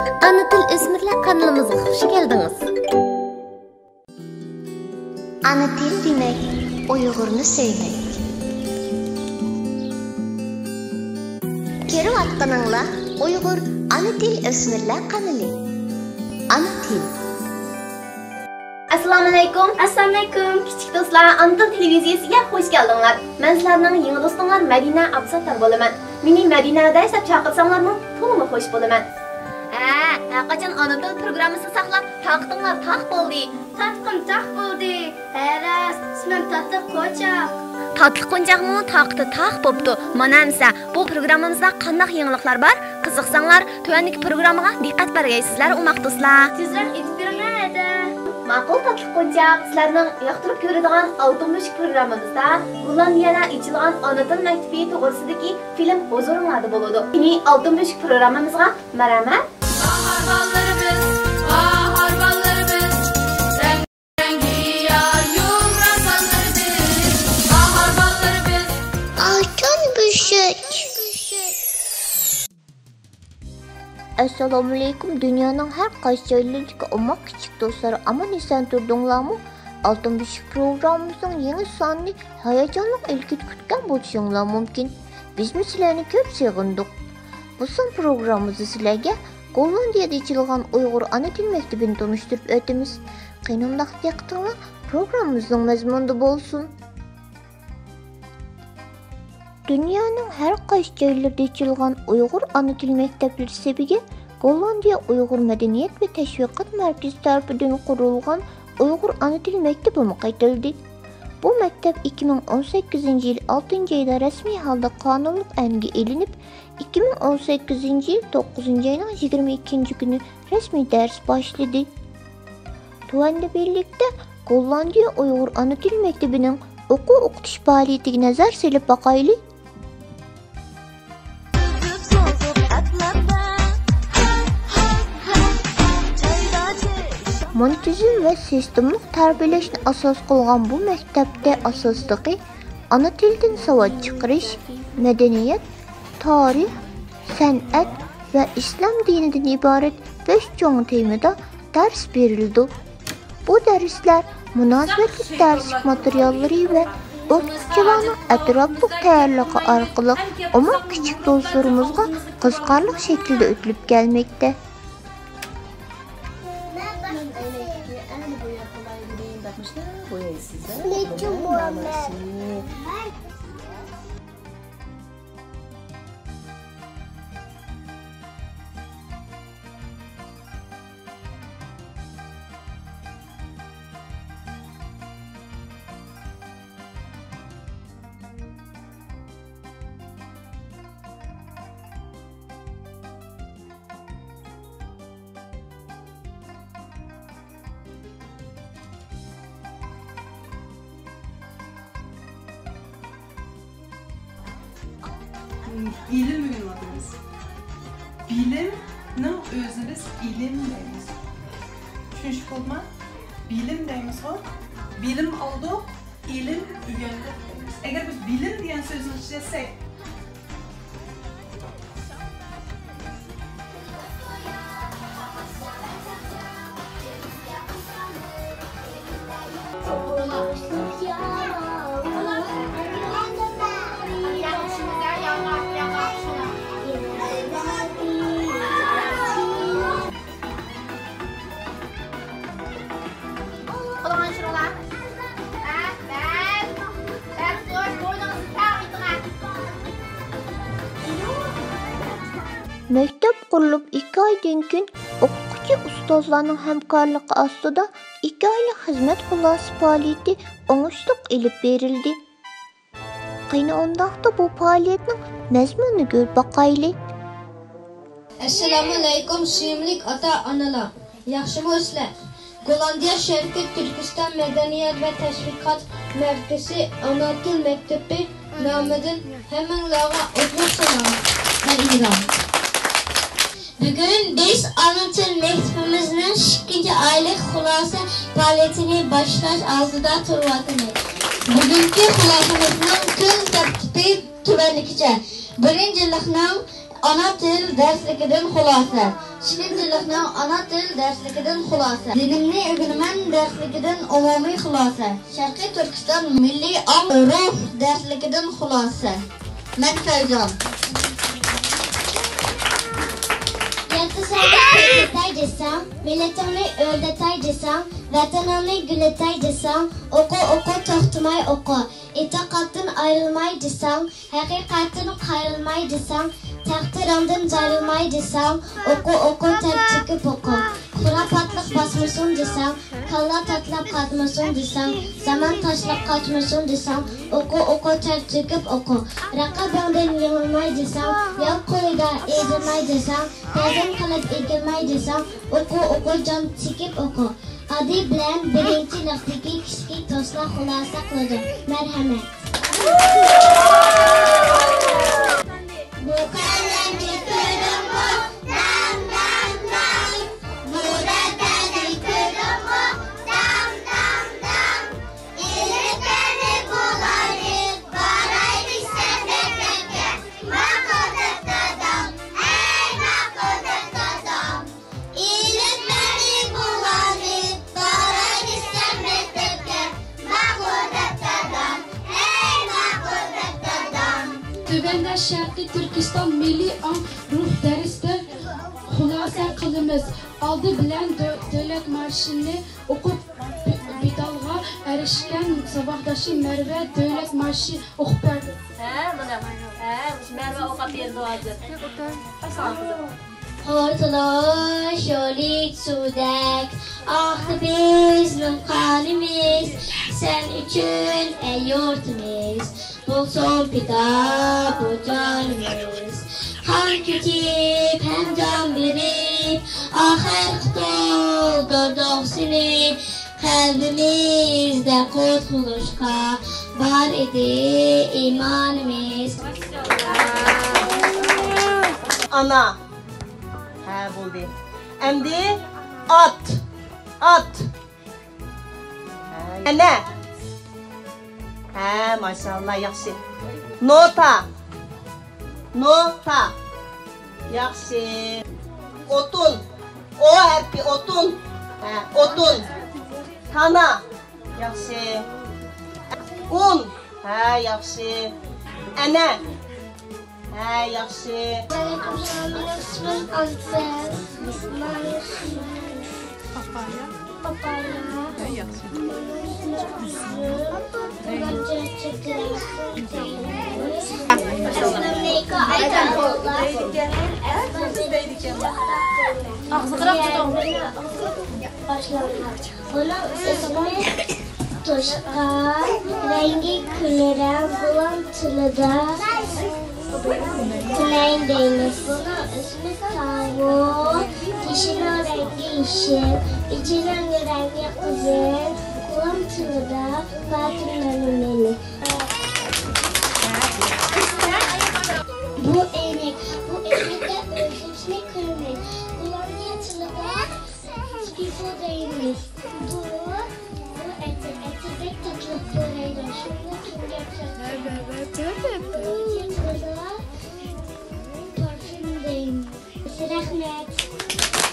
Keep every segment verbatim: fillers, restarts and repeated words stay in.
ئانا تىل ئۆسمۈرلەر قانىلىمىزغا خۇش كەلدىڭىز. ئانا تىل دېمەك، ئۇيغۇرنى سۆيمەك. كۆرۈۋاتقىنىڭلار ئۇيغۇر ئانا تىل ئۆسمۈرلەر قانىلى. ئانا تىل. ئەسسالامۇئەلەيكۇم. ئەسسالامۇئەلەيكۇم. كىچىك دوستلار، ئانا تىل تېلېۋىزىيەسىگە خۇش كەلدىڭلار. مەن سىلەرنىڭ يېڭى دوستۇڭلار مەدىنە ئابدۇساتتار بولىمەن. مېنى مەدىنە ئاداش دەپ چاقىرساڭلارمۇ تولىمۇ خۇش بولىمەن. ھە، ھەرقاچان ئانا تىل پروگراممىسىنى ساقلاپ، تاقىتىڭلار تاق بولدى. تاتلىقىم تاق بولدى. ھە راست، ئىسمىم تاتلىق قونچاق. تاتلىق قونچاقمۇ تاقىتى تاق بوپتۇ. مانا ئەمسە، بۇ پروگراممىمىزدا قانداق يېڭىلىقلار بار؟ قىزىقساڭلار، تۆۋەندىكى پروگراممىغا دىققەت بەرگەيسىزلەر، ئوماق دوستلار. تېزرەك ئېيتىپ بېرىڭە، ھەدە. ماقۇل، تاتلىق قونچاق، سىلەرنىڭ ياقتۇرۇپ كۆرىدىغان ئالتۇن بۆشۈك پروگراممىمىزدا گوللاندىيەدە ئېچىلغان ئانا تىل مەكتىپى توغرىسىدىكى فىلىم ھۇزۇرۇڭلاردا بولىدۇ. قېنى، ئالتۇن بۆشۈك پروگراممىمىزغا مەرھەمەت. باھار بالىلىرىمىز، باھار بالىلىرىمىز، رەڭگىيار يۇمران بالىلىرىمىز، باھار بالىلىرىمىز. ئالتۇن بۆشۈك. ئەسسالامۇئەلەيكۇم، دۇنيانىڭ ھەر قايسى جايلىرىدىكى ئوماق كىچىك دوستلار، ئامان-ئېسەن تۇردۇڭلارمۇ؟ ئالتۇن بۆشۈك پروگراممىمىزنىڭ يېڭى سانىنى ھاياجانلىق ئىلكىدە كۈتكەن بولۇشۇڭلار مۇمكىن. بىزمۇ سىلەرنى كۆپ سېغىندۇق. بۇ سان پروگراممىمىزدا سىلەرگە گوللاندىيەدە ئېچىلغان ئۇيغۇر ئانا تىل مەكتىپىنى تونۇشتۇرۇپ ئۆتىمىز. قېنى ئۇنداقتا دىققىتىڭلار پروگراممىمىزنىڭ مەزمۇنىدا بولسۇن. دۇنيانىڭ ھەر قايسى جايلىرىدا ئېچىلغان ئۇيغۇر ئانا تىل مەكتەپلىرى سېپىگە گوللاندىيە ئۇيغۇر مەدەنىيەت ۋە تەشۋىقات مەركىزى تەرىپىدىن قۇرۇلغان ئۇيغۇر ئانا تىل مەكتىپىمۇ قېتىلدى. بۇ مەكتەپ ئىككى مىڭ ئون سەككىزىنچى يىل ئالتىنچى ئايدا رەسمىي ھالدا قانۇنلۇق ئەنگە ئېلىنىپ، ئىككى مىڭ ئون سەككىزىنچى يىل توققۇزىنچى ئاينىڭ يىگىرمە ئىككىنچى كۈنى رەسمىي دەرس باشلىدى. تۆۋەندە بىرلىكتە گوللاندىيە ئۇيغۇر ئانا تىل مەكتىپىنىڭ ئوقۇ-ئوقۇتۇش پائالىيىتىگە نەزەر سېلىپ باقايلى. مۇنتىزىم ۋە سىستېمىلىق تەربىيەلەشنى ئاساس قىلغان بۇ مەكتەپتە ئاساسلىقى ئانا تىلدىن ساۋات چىقىرىش، مەدەنىيەت، تارىخ، سەنئەت ۋە ئىسلام دىنىدىن ئىبارەت بەش چوڭ تېمىدا دەرس بېرىلىدۇ. بۇ دەرسلەر مۇناسىۋەتلىك دەرسلىك ماتېرىياللىرى ۋە ئوقۇتقۇچىلارنىڭ ئەتراپلىق تەييارلىقى ئارقىلىق ئوماق كىچىك دوستلىرىمىزغا قىزىقارلىق شەكىلدە ئۆتۈلۈپ كەلمەكتە. ئىلىم ئۆگىنىۋاتىمىز. بىلىمنىڭ ئۆزىنى بىز ئىلىم دەيمىز. چۈشىنىشلىك بولدىما؟ بىلىم دەيمىزغۇ؟ بىلىم ئالدۇق، ئىلىم ئۆگەندۇق دەيمىز. ئەگەر بىز بىلىم دېگەن سۆزنى ئىشلەتسەك، مەكتەپ قۇرۇلۇپ ئىككى ئايدىن كېيىن، ئوقۇتقۇچى ئۇستازلارنىڭ ھەمكارلىقى ئاستىدا ئىككى ئايلىق خىزمەت خۇلاسە پائالىيىتى ئوڭۇشلۇق ئېلىپ بېرىلدى. قېنى ئۇنداقتا بۇ پائالىيەتنىڭ مەزمۇنىنى كۆرۈپ باقايلى. ئەسسالامۇئەلەيكۇم، سۆيۈملۈك ئاتا-ئانىلار، ياخشىمۇسىلەر؟ گوللاندىيە شەرقىي تۈركىستان مەدەنىيەت ۋە تەشۋىقات مەركىزى ئانا تىل مەكتىپى نامىدىن ھەممىڭلارغا ئوتلۇق سالام. مەن ئىمران. بۈگۈن بىز ئانا تىل مەكتىپىمىزنىڭ ئىككىنچى ئايلىق خۇلاسە پائالىيىتىنى باشلاش ئالدىدا تۇرۇۋاتىمىز. بۈگۈنكى خۇلاسىمىزنىڭ كۈن تەرتىپى تۆۋەندىكىچە. بىرىنچى يىللىقنىڭ ئانا تىل دەرسلىكىدىن خۇلاسە. ئىككىنچىلىقنىڭ ئانا تىل دەرسلىكىدىن خۇلاسە. دىنىمنى ئۆگىنىمەن دەرسلىكىدىن ئومۇمىي خۇلاسە. شەرقىي تۈركىستان مىللىي ئاڭ روھ دەرسلىكىدىن خۇلاسە. مەن فەيزان. ياتىسەڭ كۆكلىتەي دېسەڭ، مىللىتىڭنى ئۆرلىتەي دېسەڭ، ۋەتىنىڭنى گۈللىتەي دېسەڭ، ئوقۇ، ئوقۇ، توختىماي ئوقۇ. ئېتىقادتىن ئايرىلماي دېسەڭ، ھەقىقەتتىن قايرىلماي دېسەڭ، تەقدىرىڭدىن جايرىلماي دېسەڭ، ئوقۇ، ئوقۇ، تەر تۆكۈپ ئوقۇ. خۇراپاتلىق باسمىسۇن دېسەڭ، كاللا تاتلاپ قاتمىسۇن دېسەڭ، زامان تاشلاپ قاچمىسۇن دېسەڭ، ئوقۇ، ئوقۇ، تەر تۆكۈپ ئوقۇ. رەقىبىڭدىن يېڭىلماي دېسەڭ، ياۋ قولىدا ئېزىلماي دېسەڭ، تەزىم قىلىپ ئېگىلمەي دېسەڭ، ئوقۇ، ئوقۇ، جان تىكىپ ئوقۇ. ئادى بىلەن بىرىنچى لىقتىكى كىچىكى دوستلار خۇلاسە قىلىدۇ. مەرھەمەت. بۇ قەلەمنى كۆردۈڭمۇ؟ داڭ، داڭ، داڭ. بۇ دەپتەرنى كۆردۈڭمۇ؟ داڭ، داڭ، داڭ. ئېلىپبېنى بۇلارنى باراي دېسەم مەكتەپكە. ماقۇل دەپتەر داڭ، ئەي ماقۇل دەپتەر داڭ. ئېلىپبېنى بۇلارنى باراي دېسەم مەكتەپكە. ماقۇل دەپتەر داڭ، ئەي ماقۇل دەپتەر داڭ. تۆۋەندە شەرقىي تۈركىستان مىللىي ئاڭ روھ دەرسىدىن خۇلاسە قىلىمىز. ئالدى بىلەن دۆ-، دۆلەت مارشىنى ئوقۇپ، ۋىدالغا ئېرىشكەن ساۋاقداشى مەرۋە دۆلەت مارشى ئوقۇپ بەردى. ھە، مانا. ھە، مۇشۇ مەرۋە ئوقۇپ بېرىدۇ ھازىر. باشلاڭ قىزىم. قۇرتۇلۇش يولى سۇدەك ئاقتى بىزنىڭ قانىمىز، سەن ئۈچۈن ئەي يۇرتىمىز. بولسۇن پىدا بۇ جانىمىز، قان كېچىپ ھەم جان بېرىپ، ئاخىرقى تولدۇردۇق سېنى. قەلبىمىزدە قۇتقۇزۇشقا بار ئىدى ئىمانىمىز. ئانا. ھە، بولدى. ئەمدى ئات. ئات. ھە، يەنە. ھە، ماشائاللا، ياخشى. نوتا. نوتا. ياخشى. ئوتۇن. ئو ھەرپى، ئوتۇن. ھە، ئوتۇن. تانا. ياخشى. ئۇن. ھە، ياخشى. ئەنە. ھە، ياخشى. ۋەئەلەيكۇم سالام، مېنىڭ ئىسمىم ئەنسەر. مانا شۇ. پاپايا. پاپايا. ھە، ياخشى. مانا شۇ. ئۇزۇن. ئۇزۇن چېچەكلەر. ئەسلامئەلەيكۇم. ئاغزىغا قاراپ تۇتۇڭ. باشلاڭلار. بۇنىڭ ئىسمى توشقان، رەڭگى كۈلرەڭ، غۇلام تىلىدا تۈنەيىن دەيمىز. بۇنىڭ ئىسمى تاۋۇ، تېشىنىڭ رەڭگى يېشىل، ئىچىنىڭ رەڭگى قىزىل، غۇلام تىلىدا پاتىمە مەمنۇنى. بۇ ئەينەك، بۇ ئەينەكتە ئۆزگىچىنى كۆرمەي، غۇلامنىڭ تىلىدا سپىفو دەيمىز. بۇ، بۇ ئەتىر، ئەتىر بەك تاتلىق بولىدۇ. شۇڭا كىمگە ئوخشاپ كېتىدۇ؟ بۇ يەردە پارفيۇم دەيمىز. رەھمەت.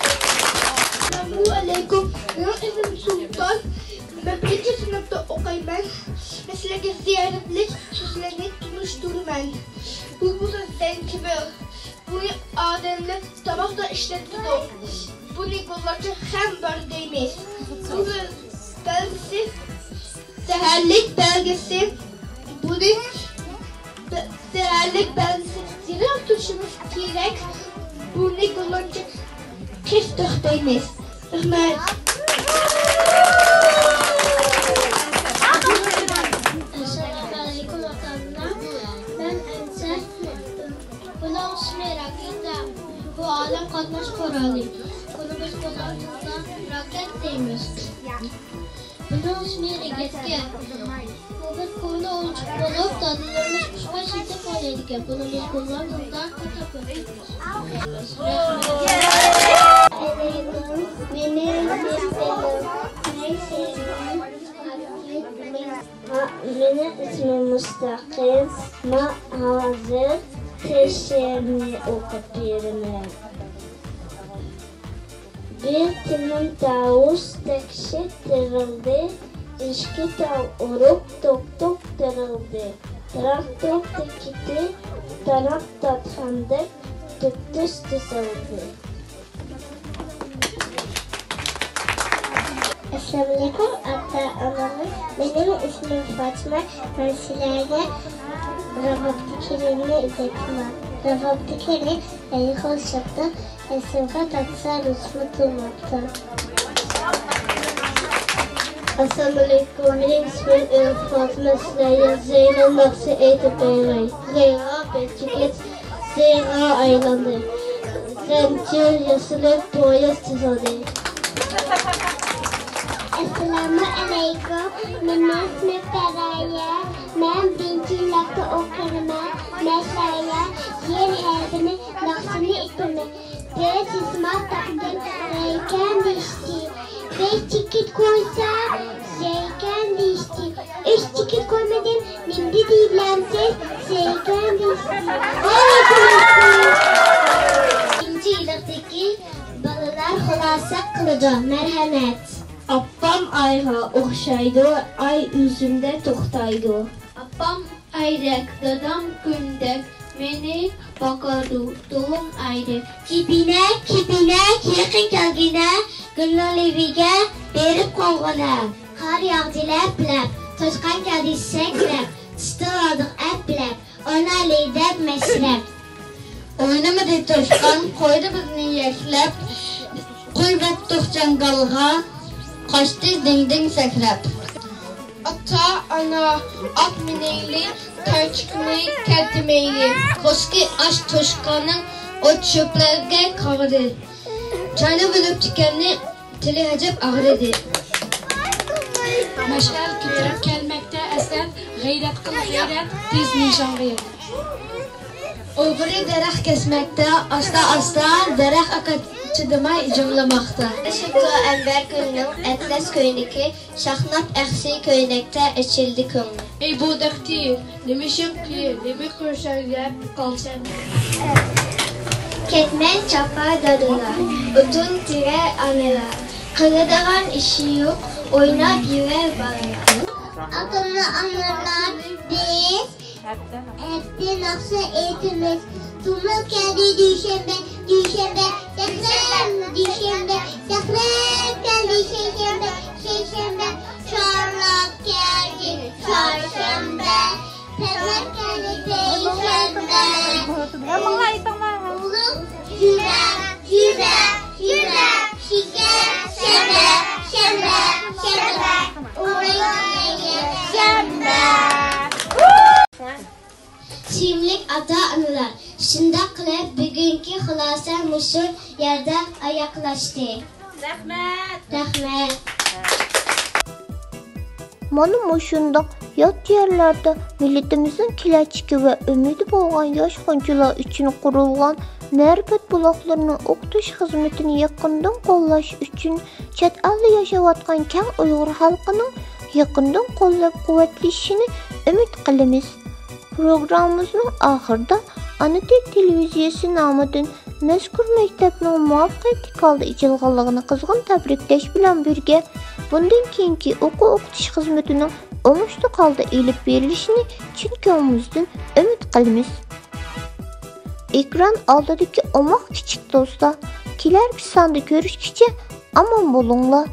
ئەسسالامۇ ئەلەيكۇم. مېنىڭ ئىسمىم سۇلتان. مەن بىرىنچى سىنىپتا ئوقۇيمەن. مەن سىلەرگە زىيارەتلىك سۆزلەرنى تونۇشتۇرىمەن. بۇ بولسا زەنجىۋىل. بۇنى ئادەملەر تاماقتا ئىشلىتىدۇ. بۇنى گوللاندچە خەمبار دەيمىز. بۇ بەلگىسى، زەھەرلىك بەلگىسى. بۇنى بە-، زەھەرلىك بەلگىسى يىراق تۇرۇشىمىز كېرەك. بۇنى گوللاندچە كېستۇخ دەيمىز. رەھمەت. ئەسسالامۇ ئەلەيكۇم، ئاتا-ئانىلار. مەن ئەنسەر. بۇنىڭ ئىسمى راكېتا. بۇ ئالەم قاتناش قورالى. بۇنى بىز قوزغان تىلدا راكېت دەيمىز. بۇنىڭ ئىسمى رېگەتكە. بۇ بىر كونا ئويۇنچۇق بولۇپ، دادىلىرىمىز قۇشقاچ ئېتىپ ئوينايدىكەن. بۇنى بىز قوزغان تىلدا كاتاپۇت دەيمىز. ئەلەيكۇم. مېنىڭ ئىسمىم مېنىڭ ئىسمىم مۇستەقىم. مەن ھازىر تېز شېئىرنى ئوقۇپ بېرىمەن. بىر تىمىم تاۋۇش تەكشى تىرىلدى، ئىككى تال ئۇرۇپ توك-توك تىرىلدى. تىراكتور تېكىتى تاراپ تارتقاندەك تۈپتۈز تۈزۈلدى. ئەسسالامۇئەلەيكۇم، ئاتا-ئانىلار. مېنىڭ ئىسمىم فاتىمە. مەن سىلەرگە رابابتىكىرىنى ئۆگىتىمەن. رابابتىكىرى ھەر خىل شەكىلدە رەسىمگە تارتسا، رۇسۇمى تۇرماپتۇ. ئەسسالامۇئەلەيكۇم، مېنىڭ ئىسمىم ئىلفات. مەن سىلەرگە زەينەپ ناخشىسى ئېيتىپ بېرەي. زەينەپ بىر چېكىت زەيغا ئايلاندى. زەنجىر ياسىلىپ پويىز تۈزۈلدى. ئەسسالامۇئەلەيكۇم، مېنىڭ ئىسمىم پەرايە. مەن بىرىنچى يىللىقتا ئوقۇيمەن. مەن سىلەرگە يەر ھەرپىنى ناخشىسىنى ئېيتىمەن. بىر چىسما تاپتىم، زەيكەن دېيىشتى. بىر چېكىت قويسا، زەيكەن دېيىشتى. ئۈچ چېكىت قويمىدىم، نېمە دېدى بىلەمسىز؟ زەيكەن دېيىشتى. ئىككىنچى يىللىقتىكى بالىلار خۇلاسە قىلىدۇ. مەرھەمەت. ئاپام ئايغا ئوخشايدۇ، ئاي ئۆزۈمدە توختايدۇ. ئاپام ئايدەك، دادام كۈندەك، مېنى باقىدۇ، دادام ئايدەك. كېپىنەك، كېپىنەك، يېقىن كەلگىنە، گۈلنىڭ لېۋىگە بېرىپ قونغىنە. قار ياغدى لەپ-لەپ، توشقان كەلدى سەكرەپ، تۇتۇۋالدۇق ئەپلەپ، ئوينايلى دەپ مەشرەپ. ئوينىمىدى توشقان، قويدى بىزنى يەكلەپ، قويۇۋەتتۇق جاڭگالغا، قاچتى دىڭ-دىڭ سەكرەپ. ئاتا-ئانا، ئات مىنەيلى، تارچىقنى كەلتۈرمەيلى. كوسىكى ئاچ توشقاننىڭ ئوت-چۆپلەرگە قاغىدى. چاينىۋېلىپ تىكەننى، تىلى ئەجەب ئاغرىدى. مەشئەل كۆتۈرۈپ كەلمەكتە ئەسەر، غەيرەت قىل غەيرەت، تېز نىشانغا يەت. ئوغرى دەرەخ كەسمەكتە، ئاستا-ئاستا، دەرەخ ئاكا چىدىماي جىڭلىماقتا. شىنتۇ ئەنۋەر گۈلنىڭ ئەتلەس كۆينىكى، شاخلاپ ئەخسى كۆينەكتە ئېچىلدى كۆڭلى. ئەي بۇ دەختى، نېمە ئىشىڭ قىيىن، نېمە قىلىشاي دەپ قالىسەن؟ كەتمەن چاپا دادىلار، ئوتۇن تېرەر ئانىلار، قىلىدىغان ئىشى يوق، ئويناپ يۈرەر بالىلار. ئاكاملار، ئانىلار، بىز ھەپتە ناخشا ئېيتىمىز. جۈمە كەلدى دۈشەنبە، دۈشەنبە، سەكرەم، دۈشەنبە، سەكرەم كەلدى سەيشەنبە، سەيشەنبە، شارلاپ كەلدى چارشەنبە، پەرۋەر كەلدى پەيشەنبە. ئۇلۇغ جۈمە، جۈمە، جۈمە، شىكەر، شەنبە، شەنبە، شەنبە، ئۇرۇق شەنبە. سۆيۈملۈك ئاتا-ئانىلار، شۇنداق قىلىپ بۈگۈنكى خۇلاسە مۇشۇ يەردە ئاياغلاشتى. رەھمەت. رەھمەت. مانا مۇشۇنداق يات يەرلەردە مىللىتىمىزنىڭ كېلەچىكى ۋە ئۈمىدى بولغان ياش غۇنچىلار ئۈچۈن قۇرۇلغان مەرىپەت بۇلاقلىرىنىڭ ئوقۇتۇش خىزمىتىنى يېقىندىن قوللاش ئۈچۈن چەت ئەلدە ياشاۋاتقان كەڭ ئۇيغۇر خەلقىنىڭ يېقىندىن قوللاپ-قۇۋۋەتلىشىنى ئۈمىد قىلىمىز. پروگراممىمىزنىڭ ئاخىرىدا ئانا تىل تېلېۋىزىيەسى نامىدىن مەزكۇر مەكتەپنىڭ مۇۋەپپەقىيەتلىك ھالدا ئېچىلغانلىقىنى قىزغىن تەبرىكلەش بىلەن بىرگە، بۇندىن كېيىنكى ئوقۇ-ئوقۇتۇش خىزمىتىنىڭ ئوڭۇشلۇق ھالدا ئېلىپ بېرىلىشىنى چىن كۆڭلىمىزدىن ئۈمىد قىلىمىز. ئېكران ئالدىدىكى ئوماق كىچىك دوستلار، كېلەركى ساندا كۆرۈشكىچە ئامان بولۇڭلار.